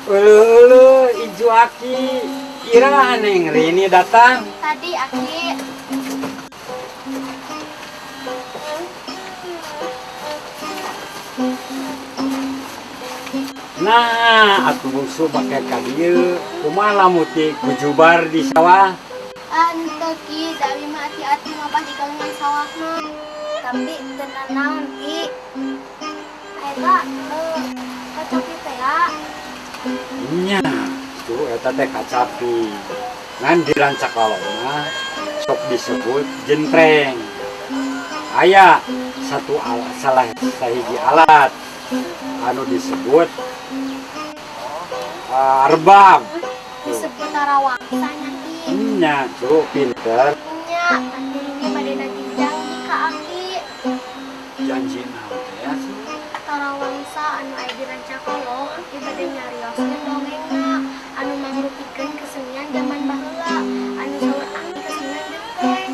Euleuh Ijo Aki. Iraha Neng Rini datang? Tadi Aki. Nah, atuh bungsu make ka dieu. Kumaha lamun ti kujubar di sawah? Henteu Ki, da abi mah hati-hati mabah di kalangan sawah mah. Tapi teu nanaon Ki. Eta kacapi teh ya. Nya, tuh eta teh kacapi. Ngan di Rancakalong mah sok disebut jentreng. Aya satu salah sahiji alat anu disebut rebab. Disebut tarawangsa nya Ki. Nya, tuh pinter. Nya, tapi ini bade nagih janji ka Aki. Janji naon teh ya? Tarawangsa anu aya di Rancakalong, Aki bade nyarioskeun dongengna anu mangrupikeun kesenian zaman baheula anu saur Aki kesenian jentreng.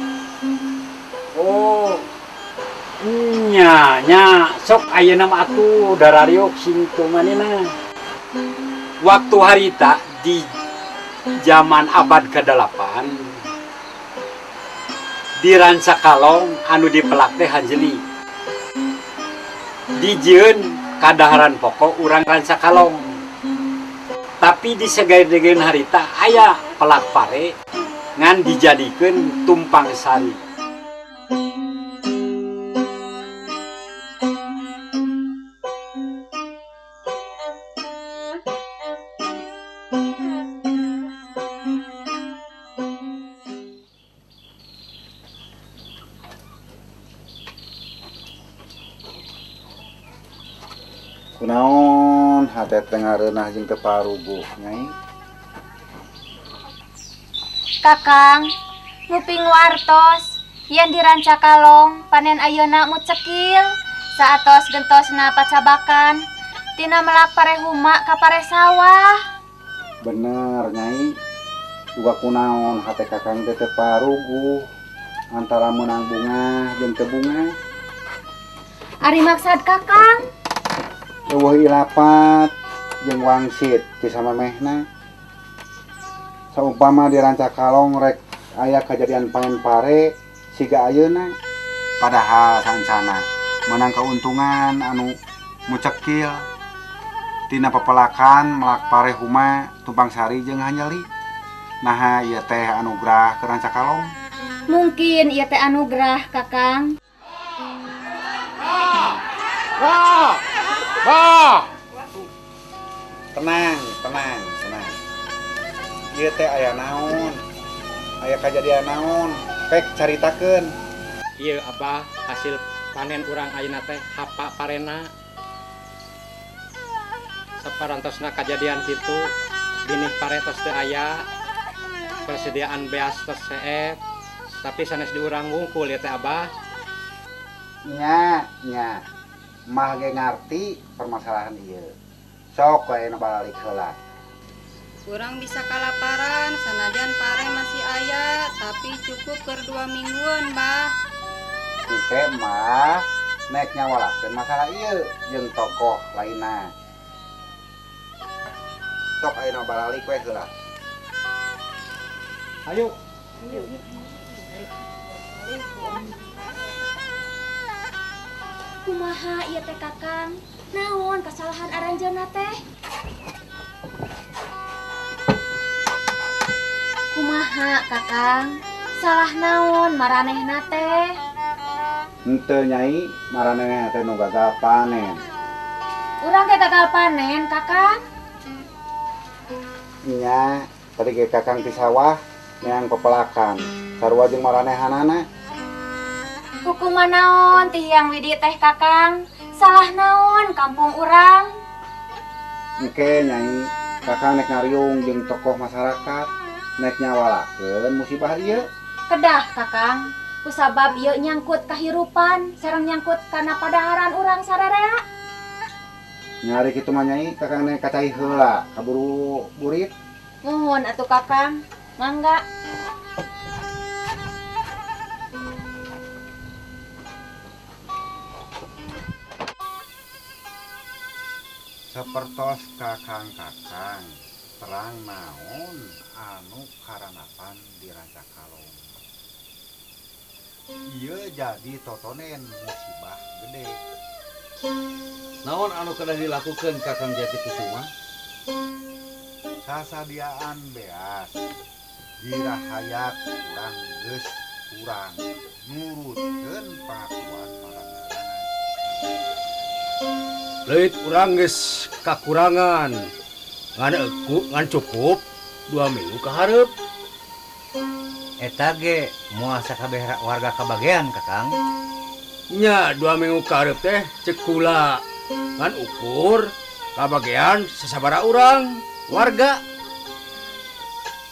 Oh. Nya, nya, sok ayeuna mah atuh darariuk sing kumanina. Waktu harita di zaman abad ke-8 di Rancakalong anu dipelak teh hanjeli. Dijieun kadaharan pokok urang Rancakalong. Tapi di segadegeun harita aya pelak pare ngan dijadikeun tumpang sari. Kunaon hate teh ngareunah jeung teu paruguh Nyai? Kakang, nguping wartos yen di Rancakalong panen ayeuna mucekil saatos gentosna pacabakan tina melak pare huma ka pare sawah. Bener Nyai, duga kunaon hate Kakang teh teu paruguh antara meunang bunga jeung teu bunga. Ari maksad Kakang? Eueuh ilapat jeung wangsit ti samemehna. Saumpama di Rancakalong rek aya kajadian panen pare siga ayeuna, padahal sancana menang keuntungan anu mucekil tina pepelakan melak pare huma tumpang sari jeung hanjeli. Naha ieu teh anugerah ke Rancakalong? Mungkin ieu teh anugerah Kakang. Tenang, tenang, tenang. Ieu teh aya naon? Aya kajadian naon? Pek caritakeun. Ieu Abah hasil panen urang ayeuna teh hapa parena. Saparantosna kajadian kitu, binih pare tos teu aya, persediaan beas tos seep, tapi sanes di urang wungkul ieu teh Abah. Nya, nya. Mah ge ngarti permasalahan ieu. Sok we nu balik heula. Kurang bisa kalaparan, sanajan pare masih aya, tapi cukup keur 2 mingguan, Bah. Engke mah nek nyawalakeun masalah ieu jeung tokoh lainna. Sok ayeuna balalik we heula. Ayo. Kumaha ieu teh Kakang? Naon kasalahan aranjeunna teh? Kumaha Kakang? Salah naon maranehna teh? Henteu Nyai, maranehna teh nu gagal panen. Urang teh gagal panen, Kakang? Nya, tadi ge Kakang ti sawah neang pepelakan. Sarua jeung maranehanana. Hukuman naon ti Hyang Widi teh Kakang? Salah naon kampung urang? Engke Nyai, Kakang nek ngariung jeung tokoh masyarakat, nek nyawalakeun musibah ieu. Kedah Kakang, kusabab ieu nyangkut kahirupan sareng nyangkut kana padaharan urang sararea. Nyari kitu mah Nyai, Kakang nek kacai heula kaburu burit. Nuhun atuh Kakang, mangga. Sapertos kakang-kakang terang naon anu karandapan di Rancakalong. Ieu jadi totonen musibah gede. Naon anu kedah dilakukan, Kakang Jati Kusuma? Sasadiaan beas dirahayat urang geus kurang nurutkeun pangakuan maranehna. Leuit urang geus kakurangan. Ngan ngan cukup 2 minggu ka hareup. Eta ge moal sakabeh warga kabagean, Kakang. Nya, 2 minggu ka hareup teh cek kula ngan ukur kabagean sasabara urang warga.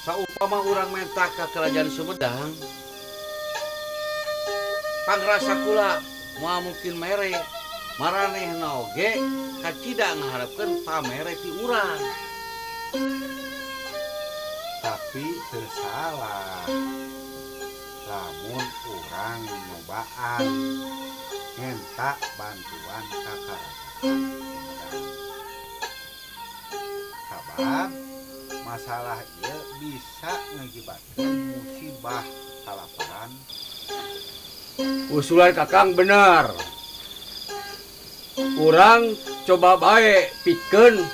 Saupama urang menta ka kerajaan Sumedang, pangrasa kula moal mungkin mere. Maranehna oge kacida ngaharepkeun pamere ti urang. Tapi teu salah lamun urang nyobaan minta bantuan ka kerajaan Sumedang. Sabab masalah ieu bisa ngakibatkeun musibah kalaparan. Usulan Kakang bener. Urang coba bae pikeun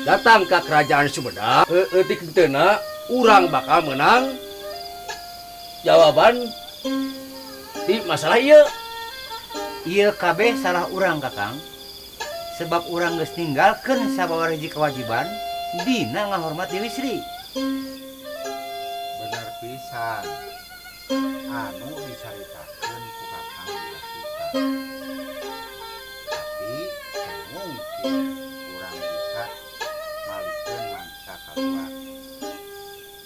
datang ke kerajaan Sumedang. Eutik henteu urang bakal menang jawaban di masalah ieu. Ieu kabeh salah urang, Kakang. Sebab urang geus ninggalkeun sababaraha hiji kewajiban dina ngahormat Dewi Sri. Bener pisan anu dicaritakeun ku Kakang Wirasuta. Tapi teu mungkin urang bisa malikeun mangsa kaluar.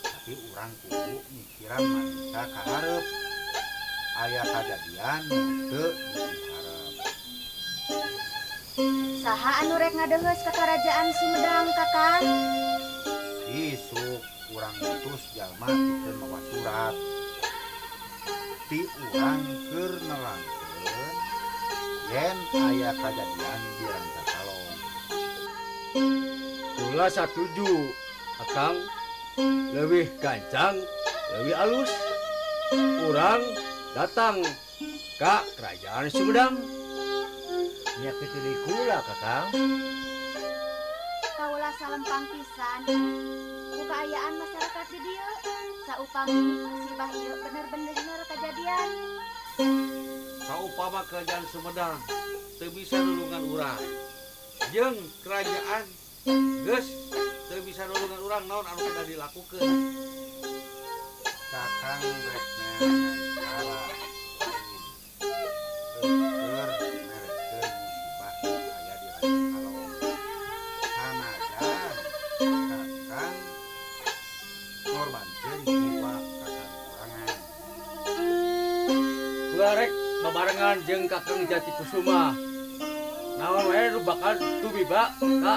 Tapi urang kudu mikiran mangsa kahareup. Aya kajadian nu teu dipiharep. Saha anu rek ngadeheus ka kerajaan Sumedang, Kakang? Isuk urang ngutus jalma pikeun mawa surat ti urang keur nerangkeun yen aya kajadian di Rancakalong. Kula satuju, Akang. Leuwih gancang, leuwih alus. Urang datang ka kerajaan Sumedang. Nya kitu deui kula, Kakang. Kaula salempang pisan ku kaayaan masyarakat di dieu. Saupami musibah ieu bener-bener kejadian. Saupama kerajaan Sumedang teu bisa nulungan urang, jeung kerajaan geus teu bisa nulungan urang, naon anu kedah dilakukeun? Kakang rek neangan cara lain keur mereskeun musibah nu aya di Rancakalong. Sanajan Kakang ngorbankeun jiwa Kakang sorangan. Kula rek babarengan jeung Kakang Jati Kusuma. Naon wae nu bakal tumiba ka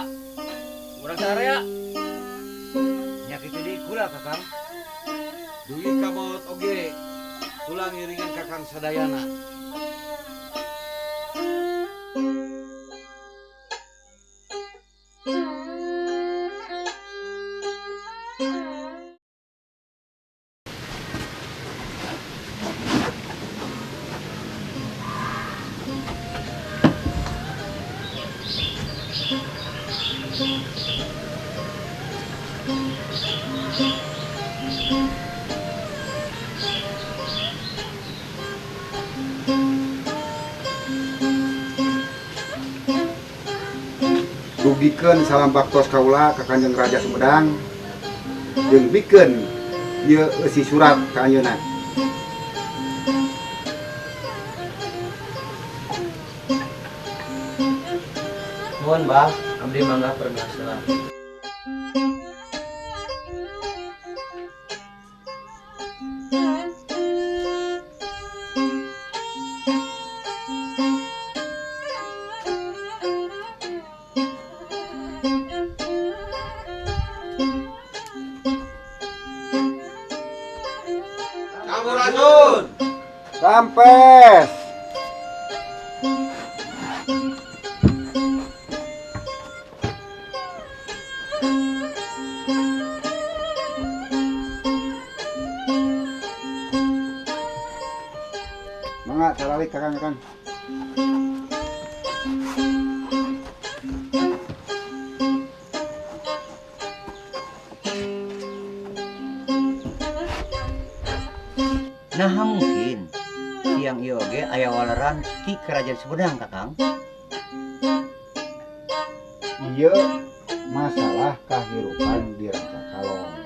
urang sararea. Nya kitu deui kula, Kakang. Dugi ka maot oge kula ngiringan Kakang sadayana. Dugikeun salam baktos kaula ka Kanjeng Raja Sumedang jeung bikeun ieu eusi surat ka anjeunna. Nuhun, Bah, abdi mangga permios. Sampurasun. Rampes. Kakang, Kakang. Nah, mungkin siang ieu oge aya waleran ti Kerajaan Sumedang, Kakang. Ieu masalah kahirupan di Rancakalong.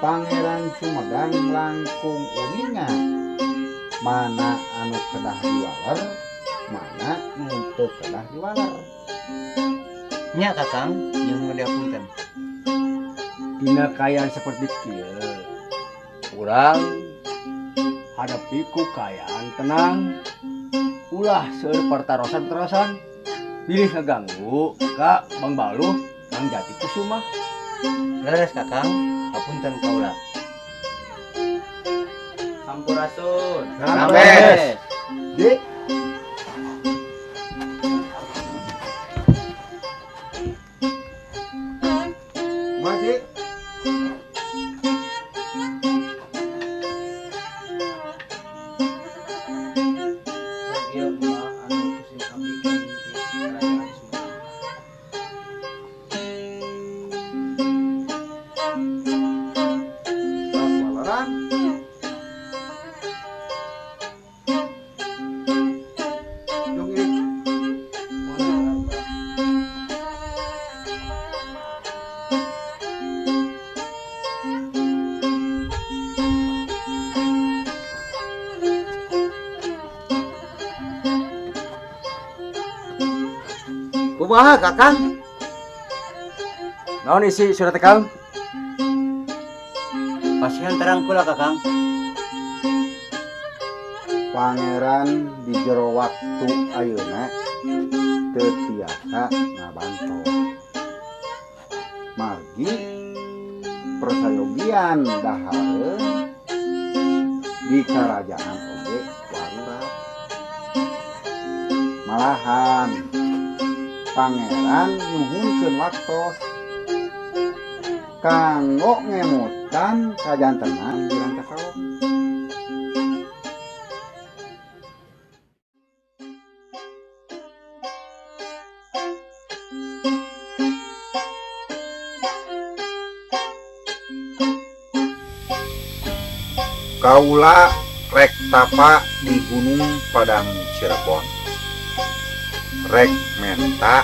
Pangeran Sumedang langkung uninga mana anu kedah diwaler, mana nu teu kedah diwaler. Nya, Kakang, nyuhun dihapunten. Dina kaayaan seperti kieu, urang hadapi ku kaayaan tenang, ulah seueur partarosan-tarosan, bilih ngaganggu ka Bangbaluh Kang Jati Kusuma. Leres, Kakang, hapunten kaula. Sampurasun. Rampes. Di. Mati. Ieu mah anu kusim abdi ti Kerajaan Sumedang. Tos waleran. Jung ieu. Mohon Bah. Kumaha, Kakang? Naon isi surat Kang? Pasihan terang kula, Kakang. Pangeran di jero waktu ayeuna teu tiasa ngabantos. Margi persayogian dahareun di karajaan oge warurat. Malahan pangeran nyuhunkeun waktos kanggo ngemutan kajantenan di Rancakalong. Kaula rek tapa di Gunung Padang Cirebon. Rek menta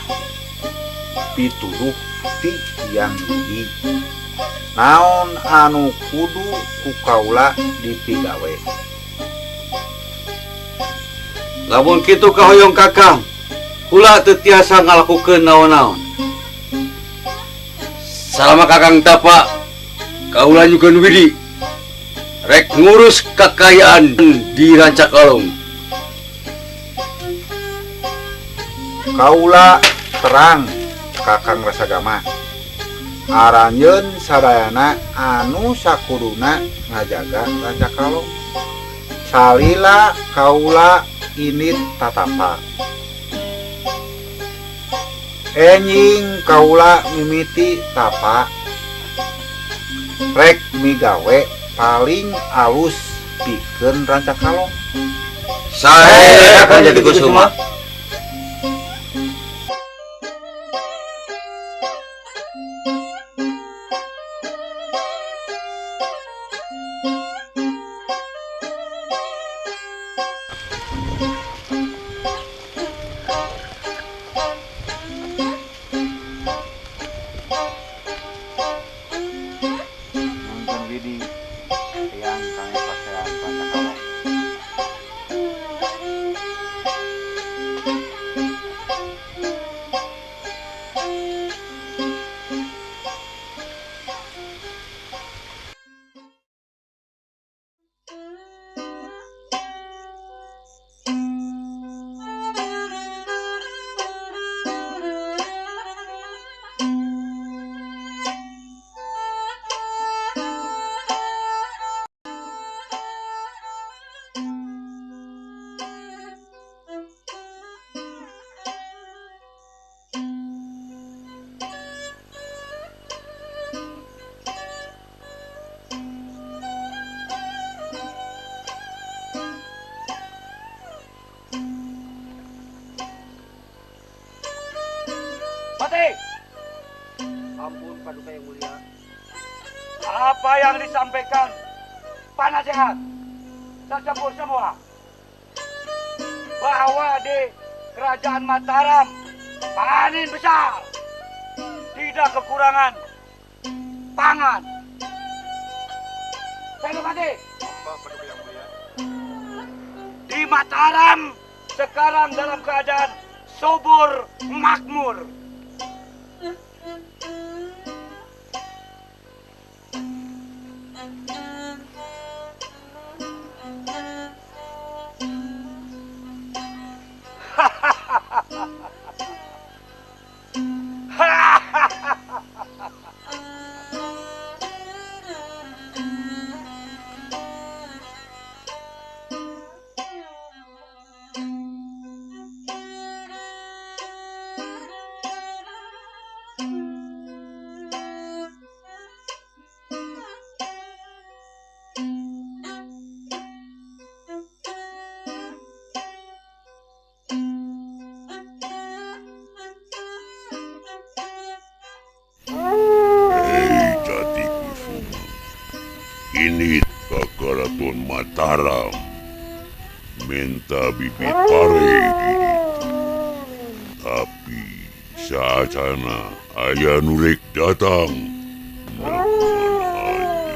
pituduh ti Hyang Widi. Naon anu kudu ku kaula dipigawe. Lamun kitu kahoyong Kakang, kula teu tiasa ngalakukeun naon-naon. Salama Kakang tapa, kaula nyukeun Widi rek ngurus kakayaan di Rancakalong. Kaula terang Kakang Rasagama. Aranjeun sadayana anu sakuduna ngajaga Rancakalong. Salila kaula init tatapa. Enjing kaula mimiti tapa. Rek migawe paling alus pikeun Rancakalong. Sae Kakang Jati Kusuma. Nuhunkeun Widi eyang kangge pasean Rancakalong. Senopati. Ampun Paduka yang mulia. Apa yang disampaikan penasehat sesepuh semua bahwa di Kerajaan Mataram panen besar, tidak kekurangan pangan. Senopati. Apa Paduka yang mulia? Di Mataram sekarang dalam keadaan subur makmur. Ini Karaton Mataram minta bibit pare di tapi saatana aya nurek datang melakukan aja.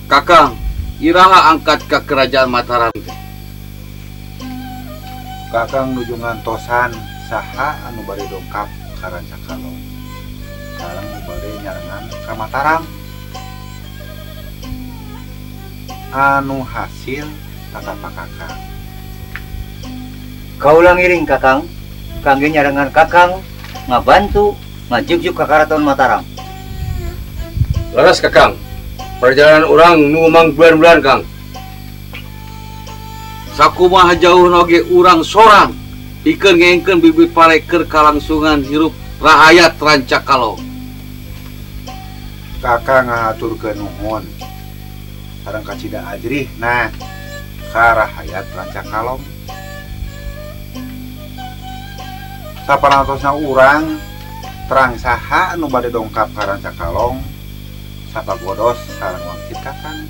Kakang, iraha angkat ke Kerajaan Mataram teh. Kakang nuju ngantosan saha anu bade dongkap ka Rancakalong. Sareng nu bade nyarengan ka Mataram. Anu hasil tatapa Kakang. Kaula ngiring Kakang, kangge nyarengan Kakang ngabantu ngajugjug ka Karaton Mataram. Leres Kakang. Perjalanan orang nu mangbulan-bulan Kang. Sakumaha jauh oge urang sorang ikeun ngeengkeun bibit pare keur kalangsungan hirup rahayat Rancakalong. Kakang ngahaturkeun nuhun sareng kacida ajrih nah ka rahayat Rancakalong. Saparantosna urang terang saha nu bade dongkap ka Rancakalong. Sapagodos sareng wangsit Kakang.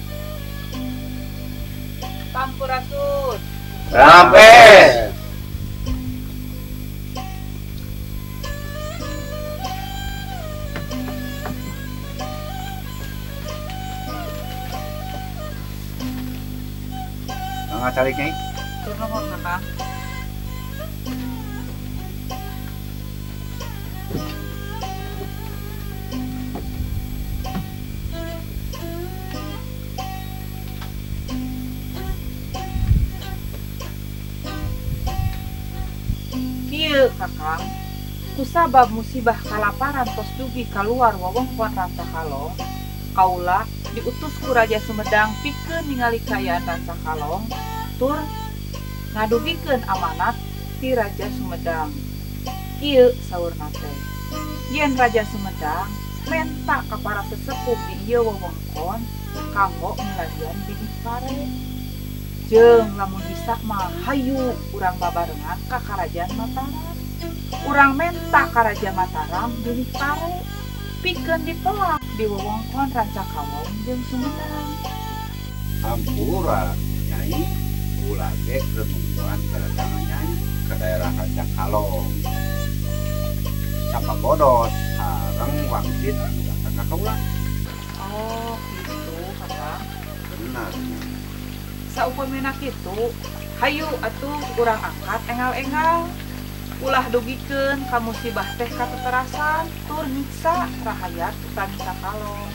Sampurasun. Rampes. Mangga calik Nyai. Tur nuhun Kakang. Kakang, kusabab musibah kalaparan tos dugi kaluar wewengkon Rancakalong, kaula diutus ku Raja Sumedang pikeun ningali kaayaan Rancakalong, tur ngadugikeun amanat ti Raja Sumedang. Kieu saurna teh. Yen Raja Sumedang menta ka para sesepuh di ieu wewengkon kanggo milarian binih pare. Jeung lamun bisa mah hayu urang babarengan ka Karajaan Mataram. Urang menta ka Raja Mataram binih pare pikeun dipelak di wewengkon Rancakalong jeung Sumedang. Hampura Nyai, ulah ge renungan kedatangan Nyai ke daerah Rancakalong. Sapagodos sareng wangsit anu datang ka kaula. Oh, gitu Kakang. Benar. Saupamina kitu, hayu atuh urang angkat engal-engal. Ulah dugikeun ka musibah teh kateterasan tur nyiksa rahayat utami Sakalong.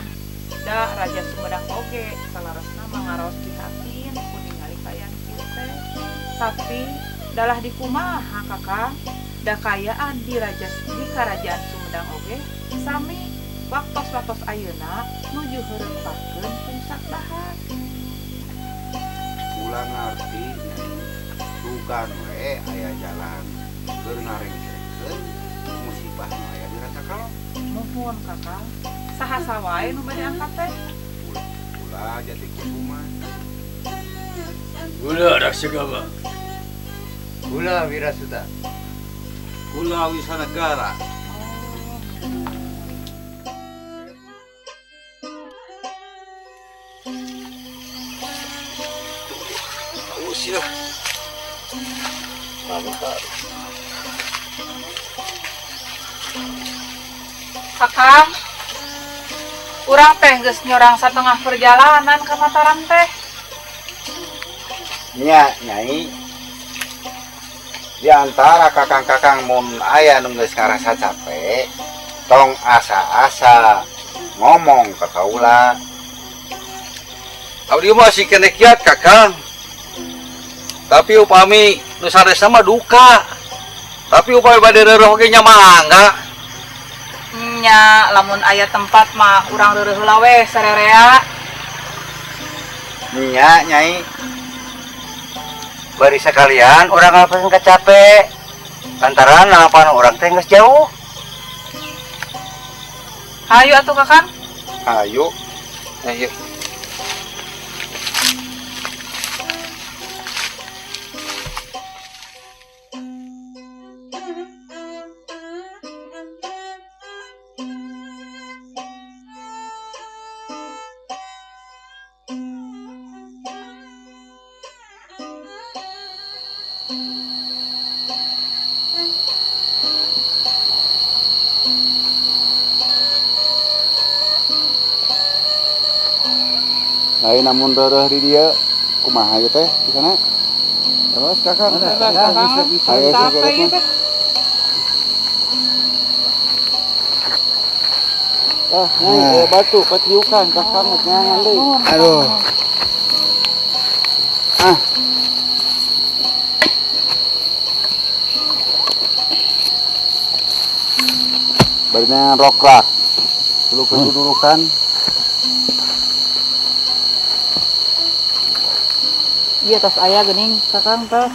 Da Raja Sumedang oge salaresna mangaraos prihatin ku ningali kaayaan kieu teh. Tapi dalah dikumaha Kakang, da kaayaan di raja di Karajaan Sumedang oge sami waktos-waktos ayeuna nuju heurempakeun pungsak dahar. Ulah ngarti Nyai, sugan we aya jalan. Keur ngarengsekeun musibah nu aya di Rancakalong. Nuhun, Kakang. Saha wae nu bade angkat teh? Kula Jati Kusuma. Kula Raksagama. Kula Wirasuta. Kula Wisanegara. Usia. Kakang, urang teh geus nyorang satengah perjalanan ke Mataram teh. Nya, Nyai. Di antara kakang-kakang mun aya nu geus ngarasa capek, tong asa-asa ngomong ke kaula. Abdi mah masih keneh kiat, Kakang. Tapi upami nu sanesna mah duka. Tapi upami bade reureuh oge nya mangga. Nya, lamun aya tempat mah urang reureuh heula we sarerea. Nya, Nyai. Bari sekalian urang ngalepasan kacape. Lantaran lapangan urang teh geus jauh. Hayu atuh, Kakang. Hayu. Ayo. Lain namun reureuh di dieu kumaha ieu teh di sana? Terus, Kakang. Kakang, Ayo capek ieu sakeretna. teh. Ah, Nyai, aya batu patiukan Kakang mah neangan deui. Aduh. Ah. Bari neangan rokrak. Dulu kedudukan. Ieu tos aya geuning, Kakang teh.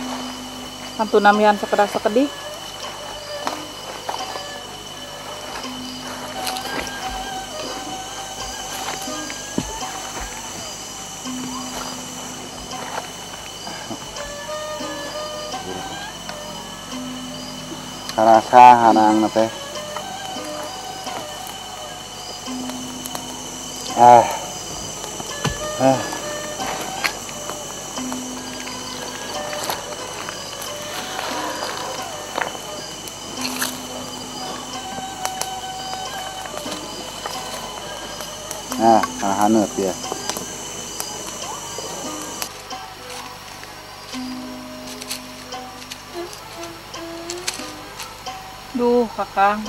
Hantu namian sekedah sekedih. Karasa hanangna teh. Ah. Ah. Nah, haneut ya. Duh, Kakang.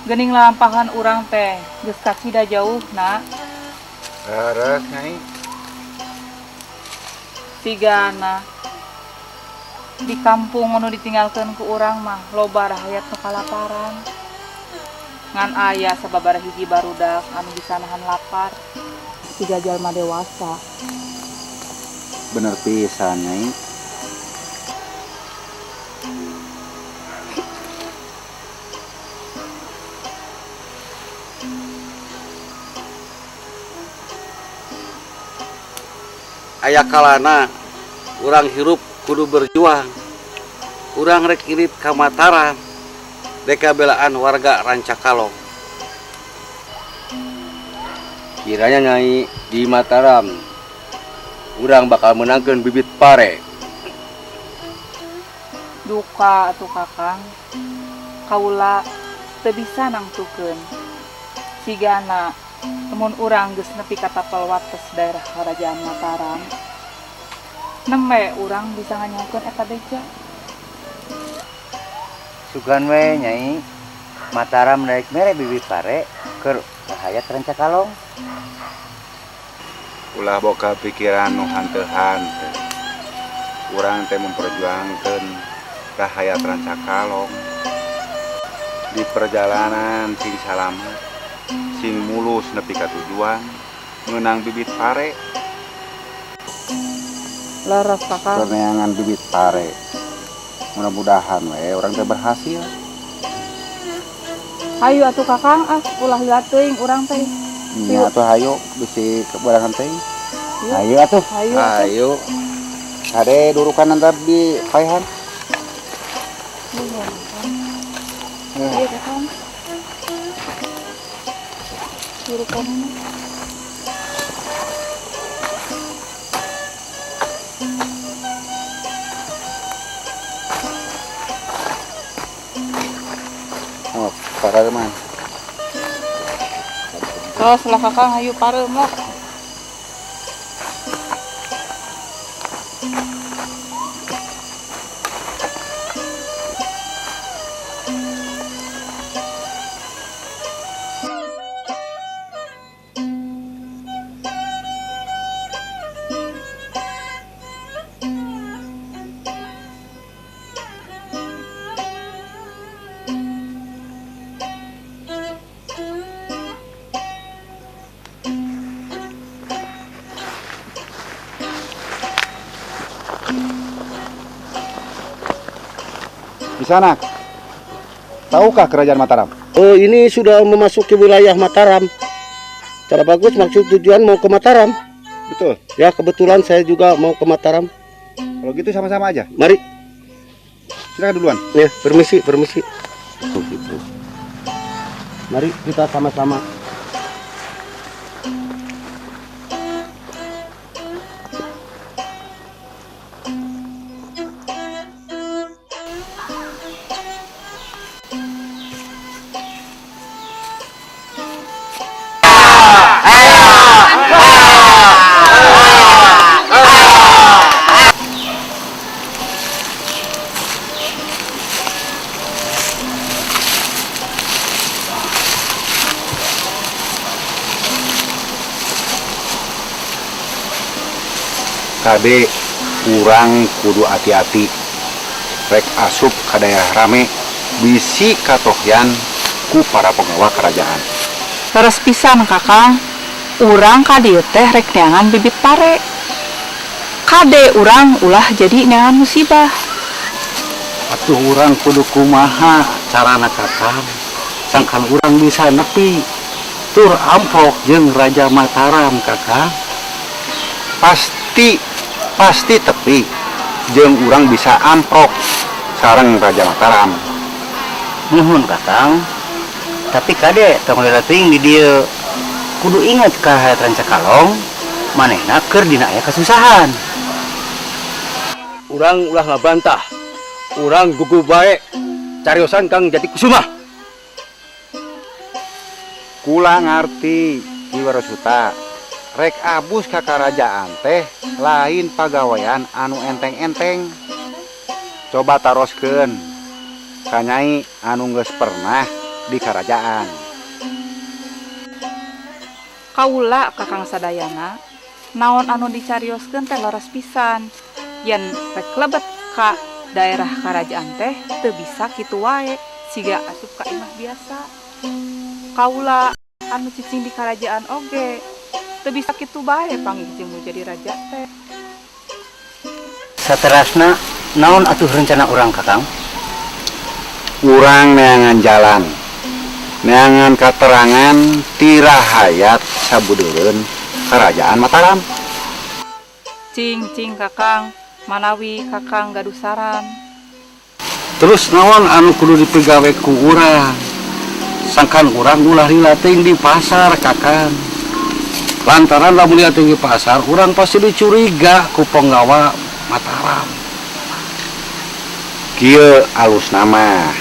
Geuning lampahan urang teh geus kacida jauh, na. Leres, Nyai. Sigana di kampung nu ditinggalkeun ku urang mah loba rahayat nu kalaparan. Ngan aya sababaraha hiji barudak anu bisa nahan lapar. Siga jalma dewasa. Bener pisan, Nyai. Aya kalana urang hirup kudu berjuang. Urang rek irit ka Mataram. Deka belaan warga Rancakalong. Kiranya Nyai di Mataram urang bakal menangkeun bibit pare. Duka atuh, Kakang. Kaula teu bisa nangtukeun. Sigana lamun urang geus nepi ka tapel wates daerah Kerajaan Mataram, nembe urang bisa nganyahokeun eta beja. Sugan we, Nyai. Mataram daek mere bibit pare keur rahayat Rancakalong. Ulah boga pikiran nu hanteu-hanteu. Urang teh memperjuangkeun rahayat Rancakalong. Di perjalanan sing salamet, sing mulus nepi ka tujuan, meunang bibit pare. Leres, Kakang. Keur neangan bibit pare. Mudah-mudahan we urang teh berhasil. Hayu atuh Kakang, ah, ulah lila teuing urang teh. Nya atuh, hayu, bisi kebarangan teh. Hayu atuh. Hayu atuh. Hayu. Kade durukan ntar di paehan. Iya, Kakang. Durukan. Oh, pareuman. Tos lah, Kakang, hayu pareum lah. Di sana. Tahukah kerajaan Mataram? Oh, ini sudah memasuki wilayah Mataram. Cara bagus, maksud tujuan mau ke Mataram. Betul. Ya, kebetulan saya juga mau ke Mataram. Kalau gitu sama-sama aja. Mari. Silakan duluan. Ya, permisi, permisi. Oh, gitu. Mari kita sama-sama. Kade, urang kudu hati-hati rek asup ka daerah rame, bisi katohyan ku para penggawa kerajaan. Leres pisan, Kakang. Urang ka dieu teh rek neangan bibit pare. Kade urang ulah jadi neangan musibah. Atuh urang kudu kumaha carana, Kakang? Sangkan urang bisa nepi tur amprok jeung Raja Mataram, Kakang. Pasti, pasti tepi jeung urang bisa amprok sareng Raja Mataram. Nuhun, Kakang. Tapi kade tong lila teuing di dieu. Kudu ingat ka hayat Rancakalong, manehna keur dina aya kasusahan. Urang ulah ngabantah. Urang gugup bae cariosan Kang Jati Kusuma. Kula ngarti, Ki Warasuta. Rek abus ka karajaan teh lain pagawean anu enteng-enteng. Coba taroskeun ka Nyai anu geus pernah di karajaan. Kaula, Kakang sadayana, naon anu dicarioskeun teh leres pisan. Yen rek lebet ka daerah karajaan teh teu bisa kitu wae siga asup ka imah biasa. Kaula anu cicing di karajaan oge teu bisa kitu bae panggih jeung nu jadi raja teh. Saterasna naon atuh rencana urang, Kakang? Urang neangan jalan, neangan katerangan tirahayat sabudeureun kerajaan Mataram. Cing cing, Kakang, manawi Kakang gaduh saran. Terus naon anu kudu dipigawe ku urang? Sangkan urang ulah lila teuing di pasar, Kakang. Lantaran lamun lila teuing di pasar, urang pasti dicuriga ku penggawa Mataram. Kieu alus nama.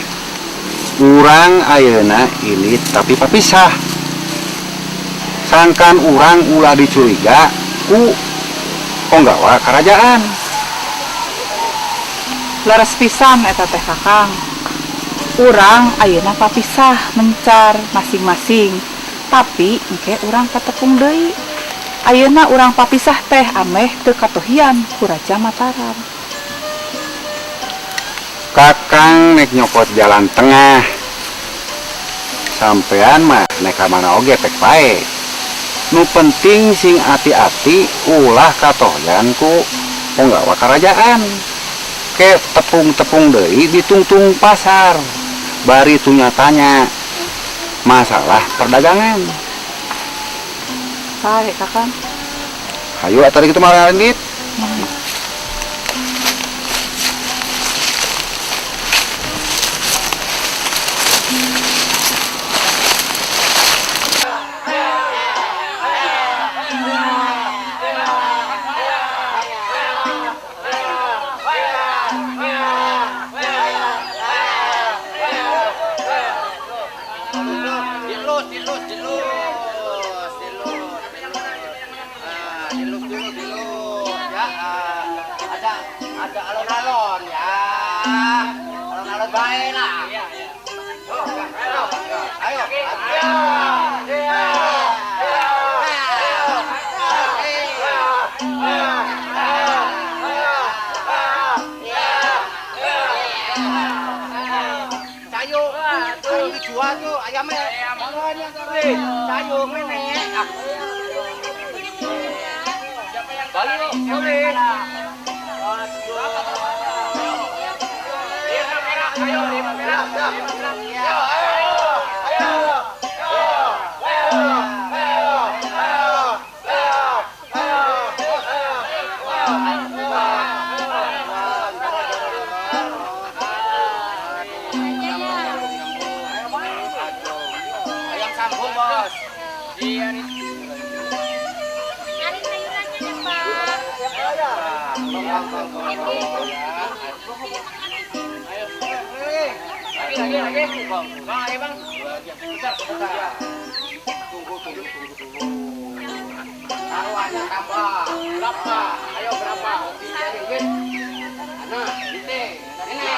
Urang ayeuna ini tapi papisah. Sangkan urang ulah dicuriga ku penggawa kerajaan. Leres pisan eta teh, Kakang. Urang ayeuna papisah mencar masing-masing. Tapi engke urang katepung deui. Ayeuna urang papisah teh ameh teu katohian ku Raja Mataram. Kakang nek nyokot jalan tengah. Sampean mah nek ka mana oge pek bae. Nu penting sing ati-ati ulah katohyan ku penggawa kerajaan. Ke tepung-tepung deui ditungtung pasar. Bari tanya masalah perdagangan. Sae, Kakang. Hayu atuh kitu mah lanjut. Dilus, dilus, dilus, dilus. Ah, dilus dulu, dilus. Ya, ah, ada alon-alon ya. Alon-alon baik lah. Oh, ayo, ayo, ayo. Sayu, sayu dijual tuh ayamnya. Sayu menek. Bayu, boleh. Ayo, Ayam sambung, Bos. Iya nih. Nyari sayurannya deh, Pak. Lagi, lagi, lagi. Bang, ayo, Bang. Bentar, bentar. Tunggu, tunggu, tunggu dulu. Taruhannya tambah. Berapa? Ayo, berapa? Nah, ini. Ini.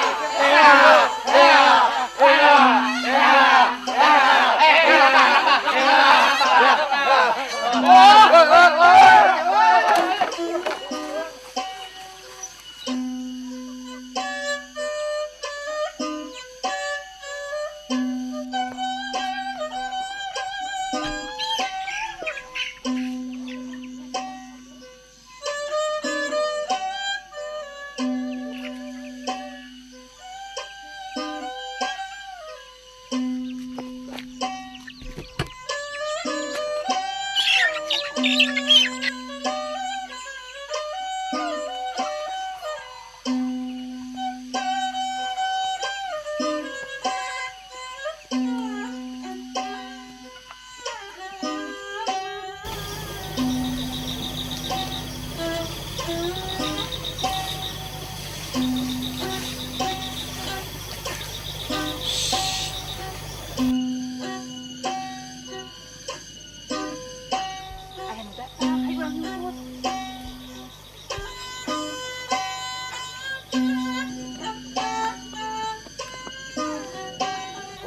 Aya nu datang, hayu urang nyumput.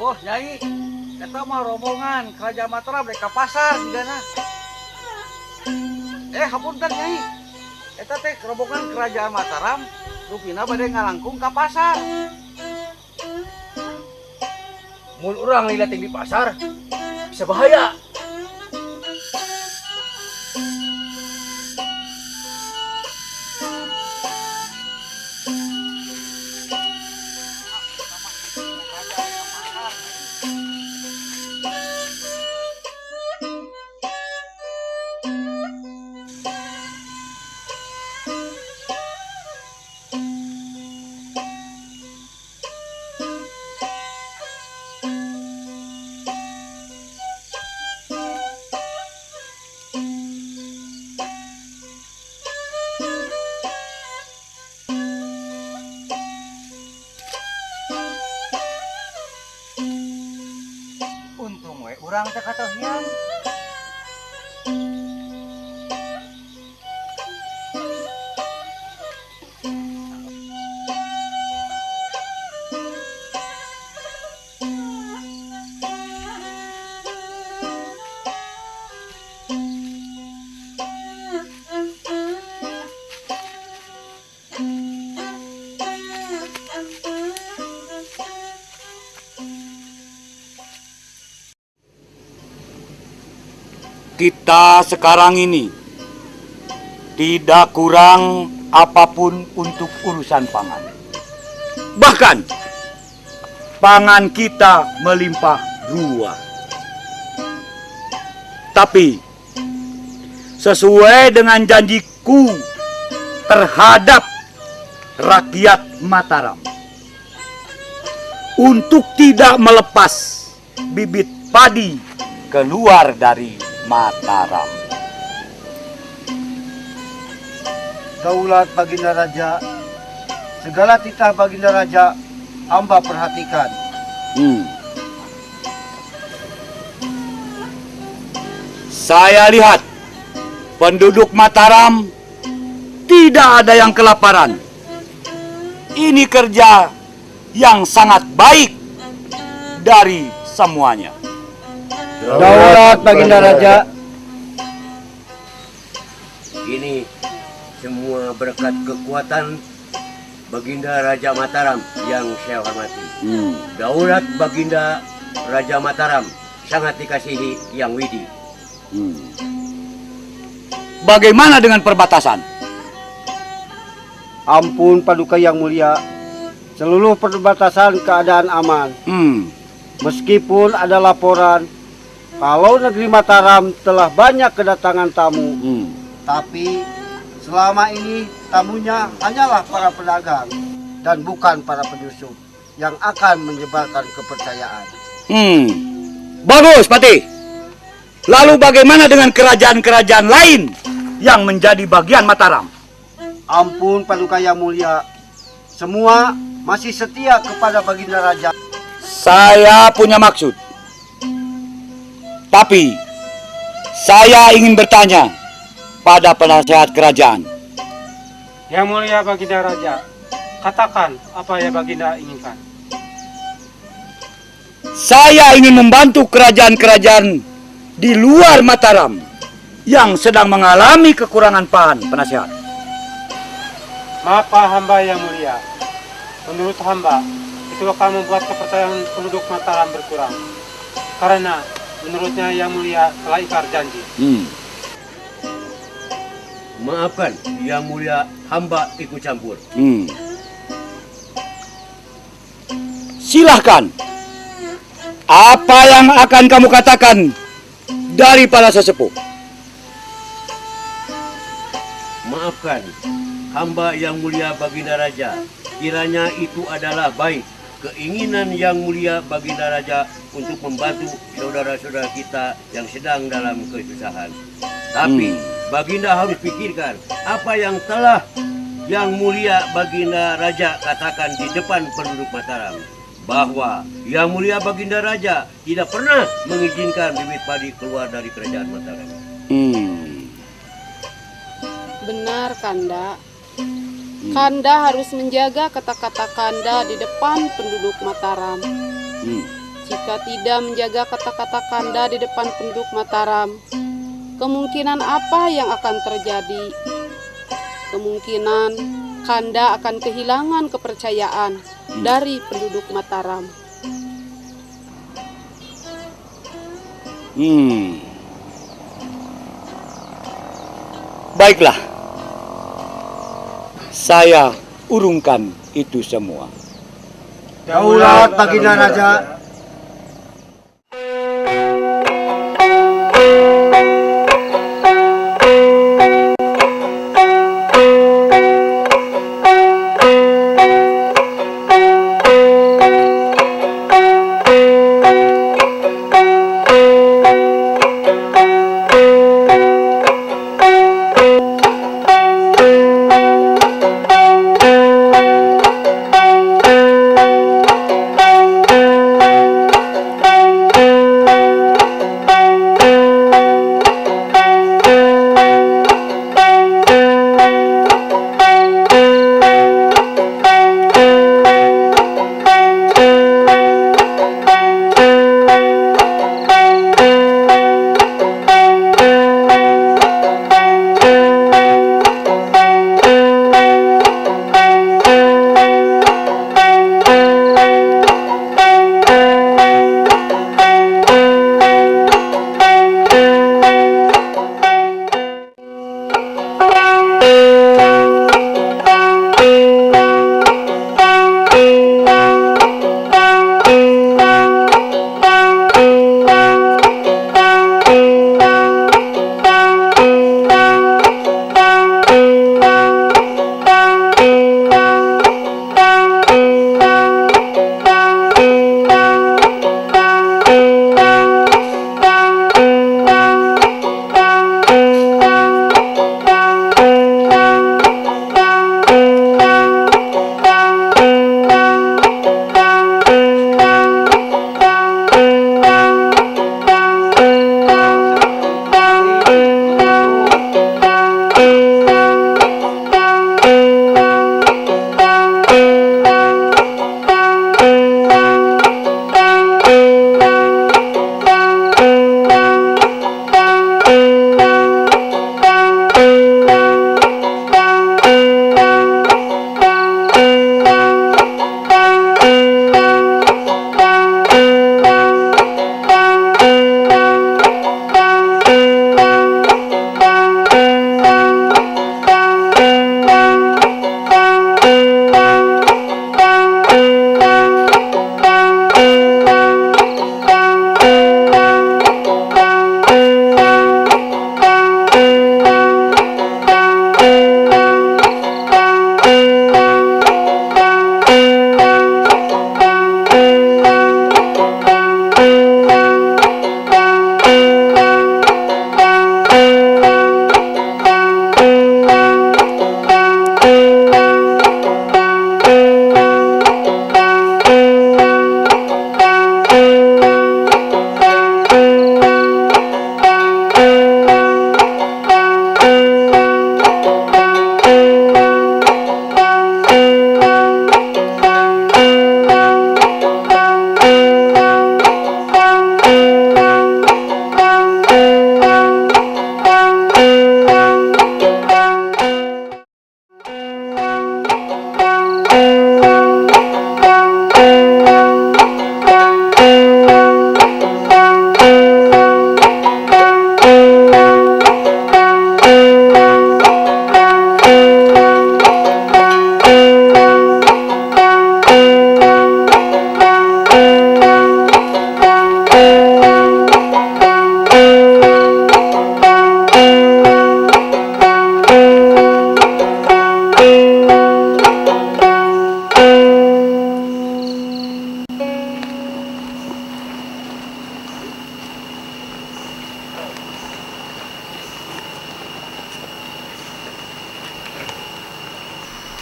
Oh, Nyai, eta mah rombongan Kerajaan Mataram rek ka pasar sigana. Eh, hapunten Nyai. Eta teh rombongan Kerajaan Mataram rupina bade ngalangkung ka pasar. Mun urang lila di pasar bisa bahaya. Untung we urang teh kateuhian. Kita sekarang ini tidak kurang apapun untuk urusan pangan. Bahkan pangan kita melimpah ruah. Tapi sesuai dengan janjiku terhadap rakyat Mataram untuk tidak melepas bibit padi keluar dari Mataram. Daulat Baginda Raja, segala titah Baginda Raja hamba perhatikan. Saya lihat penduduk Mataram tidak ada yang kelaparan. Ini kerja yang sangat baik dari semuanya. Daulat Baginda Raja. Ini semua berkat kekuatan Baginda Raja Mataram yang saya hormati. Daulat Baginda Raja Mataram sangat dikasihi Yang Widi. Bagaimana dengan perbatasan? Ampun Paduka Yang Mulia, seluruh perbatasan keadaan aman. Meskipun ada laporan kalau negeri Mataram telah banyak kedatangan tamu, tapi selama ini tamunya hanyalah para pedagang dan bukan para penyusup yang akan menyebarkan kepercayaan. Bagus, Patih. Lalu bagaimana dengan kerajaan-kerajaan lain yang menjadi bagian Mataram? Ampun Paduka Yang Mulia, semua masih setia kepada Baginda Raja. Saya punya maksud. Tapi saya ingin bertanya pada penasehat kerajaan. Yang Mulia Baginda Raja, katakan apa yang Baginda inginkan. Saya ingin membantu kerajaan-kerajaan di luar Mataram yang sedang mengalami kekurangan pangan, penasehat. Maaf hamba Yang Mulia, menurut hamba itu akan membuat kepercayaan penduduk Mataram berkurang. Karena menurutnya Yang Mulia telah ingkar janji. Maafkan Yang Mulia, hamba ikut campur. Silahkan. Apa yang akan kamu katakan dari para sesepuh? Maafkan hamba Yang Mulia Baginda Raja, kiranya itu adalah baik keinginan Yang Mulia Baginda Raja untuk membantu saudara-saudara kita yang sedang dalam kesusahan. Tapi Baginda harus pikirkan apa yang telah Yang Mulia Baginda Raja katakan di depan penduduk Mataram, bahwa Yang Mulia Baginda Raja tidak pernah mengizinkan bibit padi keluar dari kerajaan Mataram. Benar, Kanda. Kanda harus menjaga kata-kata Kanda di depan penduduk Mataram. Jika tidak menjaga kata-kata Kanda di depan penduduk Mataram, kemungkinan apa yang akan terjadi? Kemungkinan Kanda akan kehilangan kepercayaan dari penduduk Mataram. Baiklah, saya urungkan itu semua. Daulat Baginda Raja.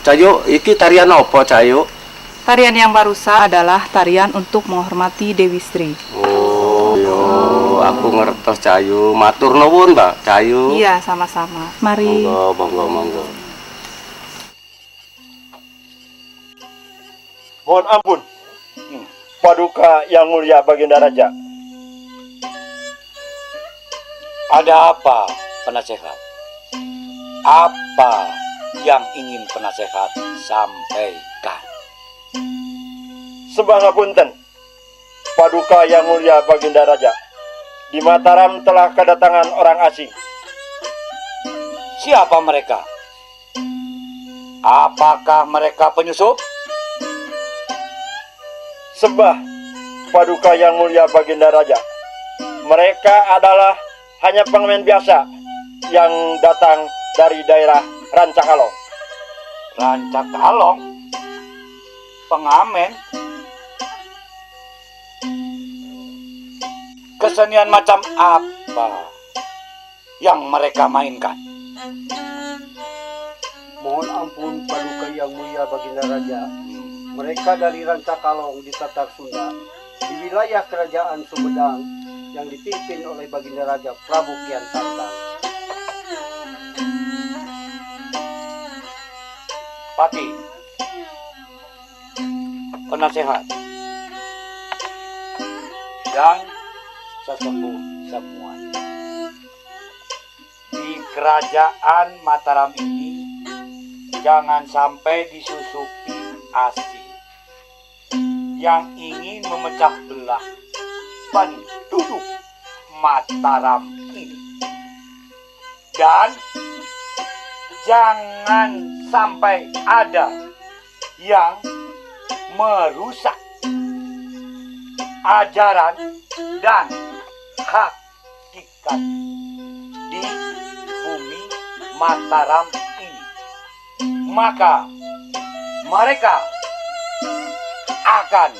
Cayu, iki tarian apa, Cayu? Tarian yang barusan adalah tarian untuk menghormati Dewi Sri. Oh, yo, aku ngertos, Cayu. Matur nuwun, Mbak Cayu. Iya, sama-sama. Mari. Monggo, monggo, monggo. Mohon ampun, Paduka Yang Mulia Baginda Raja. Ada apa, penasehat? Apa yang ingin penasehat sampaikan? Sembah ngapunten, Paduka Yang Mulia Baginda Raja. Di Mataram telah kedatangan orang asing. Siapa mereka? Apakah mereka penyusup? Sembah Paduka Yang Mulia Baginda Raja. Mereka adalah hanya pengamen biasa yang datang dari daerah Rancakalong. Rancakalong? Pengamen? Kesenian macam apa yang mereka mainkan? Mohon ampun Paduka Yang Mulia Baginda Raja. Mereka dari Rancakalong di Tatar Sunda, di wilayah Kerajaan Sumedang yang dipimpin oleh Baginda Raja Prabu Kian Santang. Pati, penasehat, dan sesepuh semuanya. Di Kerajaan Mataram ini jangan sampai disusupi asing yang ingin memecah belah penduduk Mataram ini. Dan jangan sampai ada yang merusak ajaran dan hakikat di bumi Mataram ini. Maka mereka akan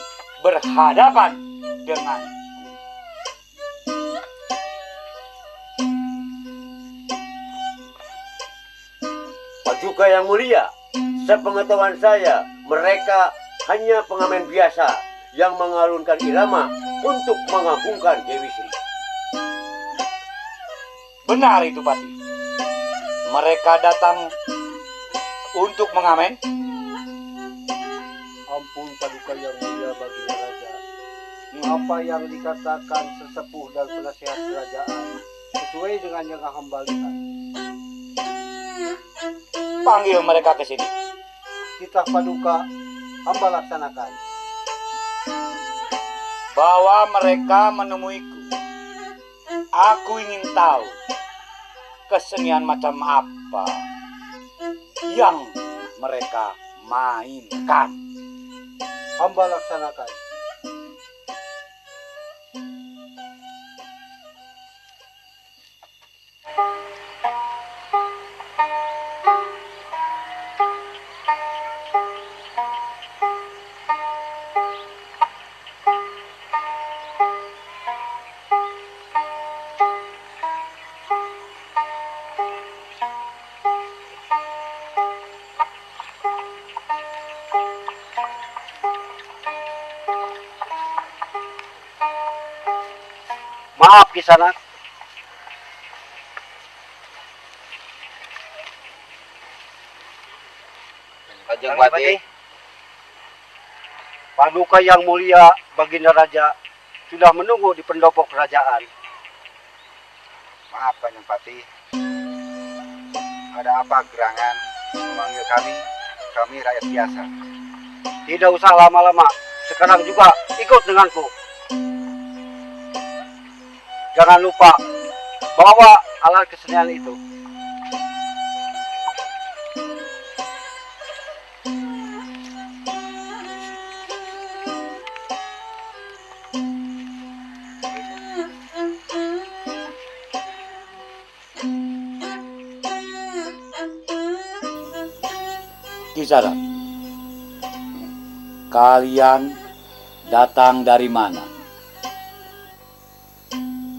berhadapan dengan Paduka Yang Mulia. Sepengetahuan saya, mereka hanya pengamen biasa yang mengalunkan irama untuk mengagungkan Dewi Sri. Benar itu, Pati. Mereka datang untuk mengamen. Ampun Paduka Yang Mulia Baginda Raja. Apa yang dikatakan sesepuh dan penasehat kerajaan sesuai dengan yang hamba lihat. Panggil mereka ke sini. Titah Paduka, hamba laksanakan. Bawa mereka menemuiku. Aku ingin tahu kesenian macam apa yang mereka mainkan. Hamba laksanakan. Maaf Kisanak. Kanjeng Patih. Paduka Yang Mulia Baginda Raja sudah menunggu di pendopo kerajaan. Maaf Kanjeng Patih. Ada apa gerangan memanggil kami? Kami rakyat biasa. Tidak usah lama-lama. Sekarang juga ikut denganku. Jangan lupa bawa alat kesenian itu. Kisanak, kalian datang dari mana?